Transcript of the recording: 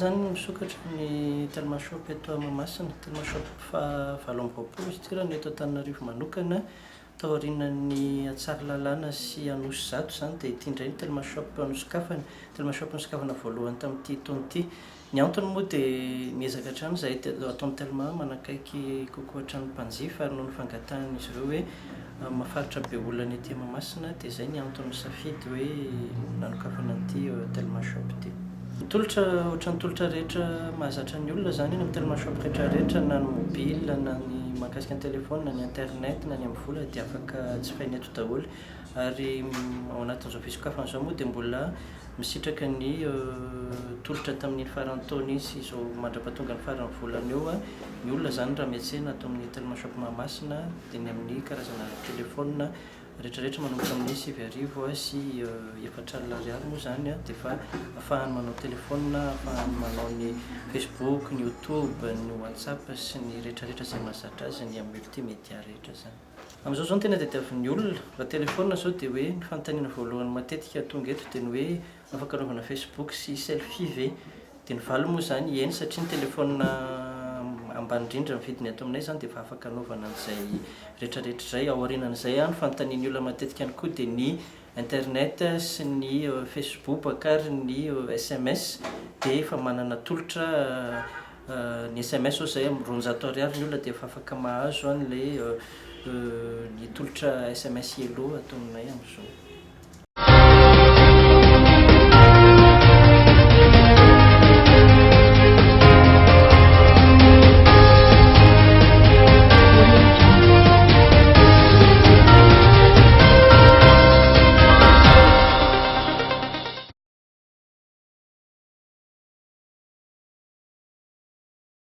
izany misokatra ny Telma Shop eto Mahamasina. Telma Shop faha 28 izy ity raha ny eto Antananarivo manokana. Taorianan'ny Tsaralalàna sy Anosizato izany dia ity indray ny Telma Shop nosokafana. Telma Shop nosokafana voalohany tamin'ity taona ity. Ny antony moa dia miezaka hatrany izahay ato amin'ny Telma manakaiky kokoa hatrany ny mpanjifa ary noho ny fangatahan'izy ireo hoe mahafaritra be olona ny aty Mahamasina dia izay ny antony safidy hoe nanokafana an'ity Telma Shop ity. Ny tolotra ohatran'ny tolotra rehetra mahazatra ny olona izany eny amin'ny Telma Shop rehetra rehetra na ny mobile na ny mahakasika ny téléphone na ny internet na ny amin'ny vola dia afaka jifaina eto daholo ary ao anatin'izao fisokafana izao moa dia mbola misitraka ny tolotra tamin'iny faran'ny taona iny sy izao mandra-pahatonga ny faran'ny volana eo ny olona izany raha miantsena ato amin'ny Telma Shop Mahamasina dia ny amin'ny karazana téléphone rehetrarehetra manomboka amin'ny 490 ariary moa zany dia efa ahafahany manao téléphone, ahafahany manao ny Facebook, ny YouTube, ny WhatsApp sy ny rehetrarehetra izay mahazatra azy, ny amin'ny multimédia rehetra zany. Amin'izao zao no tena tadiavin'ny olona raha téléphone zao dia hoe ny fanontaniana voalohany matetika tonga eto dia ny hoe afaka anaovana Facebook sy selfie ve? Dia ny valiny moa zany eny, satria ny téléphone ambany indrindra ny vidiny ato aminay zany dia efa afaka anaovana an'izay rehetrarehetra izay. Aorianan'izay ny fanontanian'ny olona matetika ihany koa dia ny internet sy ny Facebook ary ny SMS, dia efa manana tolotra ny SMS zao izay amin'ny 200 ariary ny olona dia efa afaka mahazo an'ilay ny tolotra SMS Yellow ato aminay amin'izao.